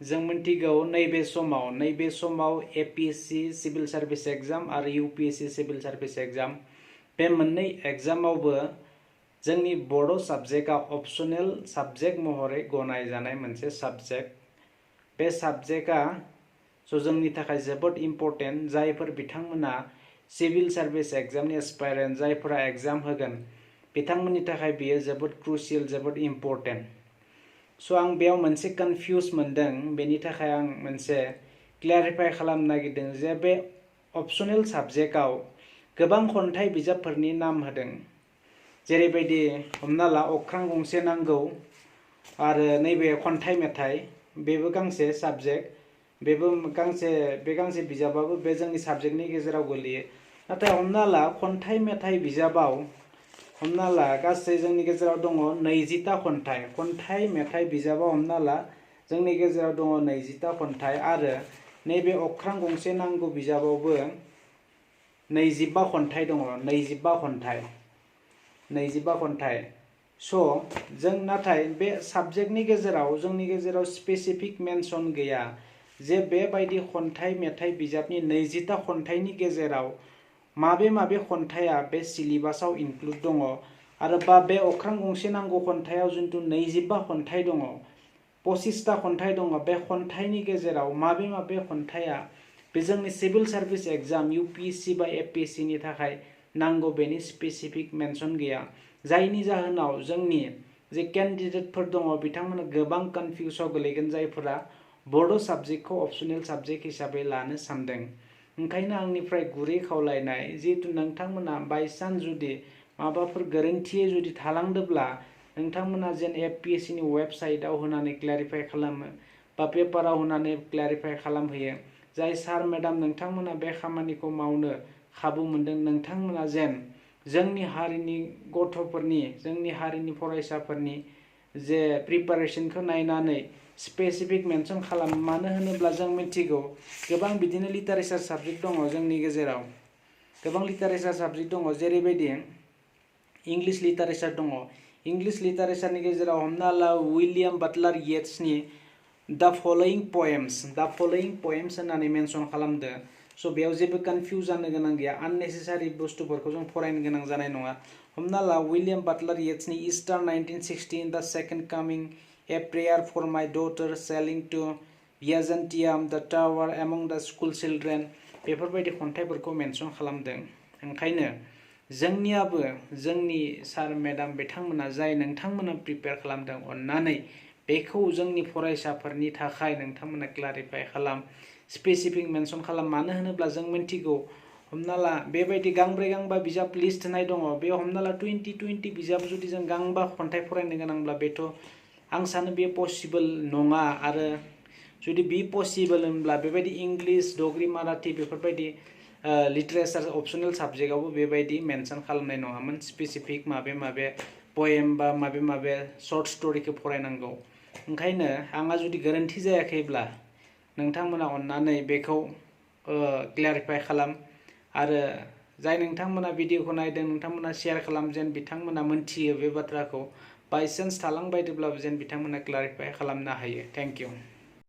जों मिन्थिगौ नैबे समाव एपीएससी सिविल सार्भिस एग्जाम आरो यूपीएससी सिविल सार्भिस एग्जाम बे मोननै एग्जामावबो जोंनि बड' साबजेक्टआ अपसनेल साबजेक्ट महरै गनाय जानाय मोनसे साबजेक्ट। बे साबजेक्टआ जोंनि थाखाय जोबोद इम्पर्टेन्ट। जायफोर बिथांमोना सिविल सार्भिस एग्जामनि एस्पायरेन्ट जायफोरा एग्जाम होगोन बिथांमोननि थाखाय बेयो जोबोद क्रुशियेल, जोबोद इम्पर्टेन्ट। आं बेयाव मोनसे कनफ्यूज मोनदों, बेनि थाखाय आं मोनसे क्लियारिफाई खालामनो नागिरदों जे बे अपसनेल साबजेक्टआव गोबां खन्थाइ बिजाबफोरनि नाम होदों। जेरैबायदि हमना ला अख्रां गंसे नांगौ आरो नैबे खन्थाइ मेथाइ बेबो गांसे साबजेक्ट, बे गांसे बिजाबाबो बे जोंनि साबजेक्टनि गेजेराव गोलैयो। नाथाय हमना ला खन्थाइ मेथाइ बिजाबाव हमना ला गासै जोंनि गेजेराव दङ 20टा खन्थाइ मेथाइ बिजाबाव हमना ला जोंनि गेजेराव दङ 20टा खन्थाइ आरो नैबे अख्रां गंसे नांगौ बिजाबावबो 25 खन्थाइ दङ, 25 खन्थाइ। जों नाथाय बे साबजेक्टनि गेजेराव जोंनि गेजेराव स्पेसिफिक मेनसन गैया जे बेबायदि खन्थाइ मेथाइ बिजाबनि 20टा खन्थाइनि गेजेराव माबे खन्थाइया बे सिलेबासाव इनक्लुड दङ आरो बे अख्रां गंसे नांगौ खन्थाइयाव जितु 25 खन्थाइ दङ, 25टा खन्थाइ दङ, बे खन्थाइनि गेजेराव माबे खन्थाइया बे जोंनि सिविल सार्भिस एग्जाम यूपीएससी बा एपीएससी नि थाखाय नांगौ बेनि स्पेसिफिक मेनसन गैया। जायनि जाहोनाव जोंनि जे कैंडिडेटफोर दङ बिथांमोना गोबां कनफ्यूजआव गोलैगोन जायफोरा बड' साबजेक्टखौ अपसनेल साबजेक्ट हिसाबै लानो सानदों। ओंखायनो आंनिफ्राय गुरै खावलायनाय, जिहेतु नोंथांमोना बायचान्स जुदि माबाफोर गोरोन्थियै जुदि थालांदोंब्ला नोंथांमोना जेन एपीएससी नि वेबसाइटआव होनानै क्लियारिफाई खालामो बा पेपाराव होनानै क्लियारिफाई खालामहोयो। जाय सार मेडाम नोंथांमोना बे खामानिखौ मावनो खाबु मोनदों, नोंथांमोना जेन जोंनि हारिनि गथ'फोरनि, जोंनि हारिनि फरायसाफोरनि जे प्रिपारेशनखौ नायनानै स्पेसिफिक मेनसन खालामो। मानो होनोब्ला जों मिथिगौ गोबां बिदिनो लिटारेचार साबजेक्ट दङ जोंनि गेजेराव, गोबां लिटारेचार साबजेक्ट दङ। जेरैबायदि इंलिश लिटारेचार दङ। इंलिश लिटारेचारनि गेजेराव हमना ला उइलियाम बाटलार येट्सनि द फलोइंग पएम्स होननानै मेनसन खालामदो। बेयाव जेबो कनफ्यूज जानो गोनां गैया, आननेसेसारि बुस्थुफोरखौ जों फरायनो गोनां जानाय नङा। हमना ला उइलियाम बाटलार येट्सनि ईस्टार 1916, द second Kameng, A prayer for माय डॉटर, सेलिंग टू बियाजेंटियाम, द टावर एमंग द स्कूल चिल्ड्रेन, बेफोरबायदि खन्थाइफोरखौ मेनसन खालामदों। ओंखायनो जोंनियाबो जोंनि सार मेडाम बिथांमोना जाय नोंथांमोना प्रिपेयार खालामदों, अन्नानै बेखौ जोंनि फरायसाफोरनि थाखाय नोंथांमोना क्लियारिफाई खालाम, स्पेसिफिक मेनसन खालाम। मानो होनोब्ला जों मिथिगौ हमना ला बेबायदि गांब्रै गांबा बिजाब लिस्ट होनाय दङ, बेयाव हमना ला 20 बिजाब जुदि जों गांबा खन्थाइ फरायनो गोनांब्ला बेथ' आं सानो बे पसिबल नङा। आरो जुदि बे पसिबल होनब्ला बेबायदि इंलिश, डग्री, माराठी बेफोरबायदि लिटारेचार अपसनेल साबजेक्टआवबो बेबायदि मेनसन खालामनाय नङामोन स्पेसिफिक माबे पएम बा माबे शर्ट स्टोरीखौ फरायनांगौ। ओंखायनो आंहा जुदि गोरोन्थि जायाखैब्ला नोंथांमोना अन्नानै बेखौ क्लियारिफाई खालाम आरो जाय नोंथांमोना भिडिअखौ नायदों नोंथांमोना शेयार खालाम, जेन बिथांमोना मोनथियो बे बाथ्राखौ। बायचान्स थालांबायदोंब्लाबो जेन बिथांमोना क्लियारिफाई खालामनो हायो। Thank you.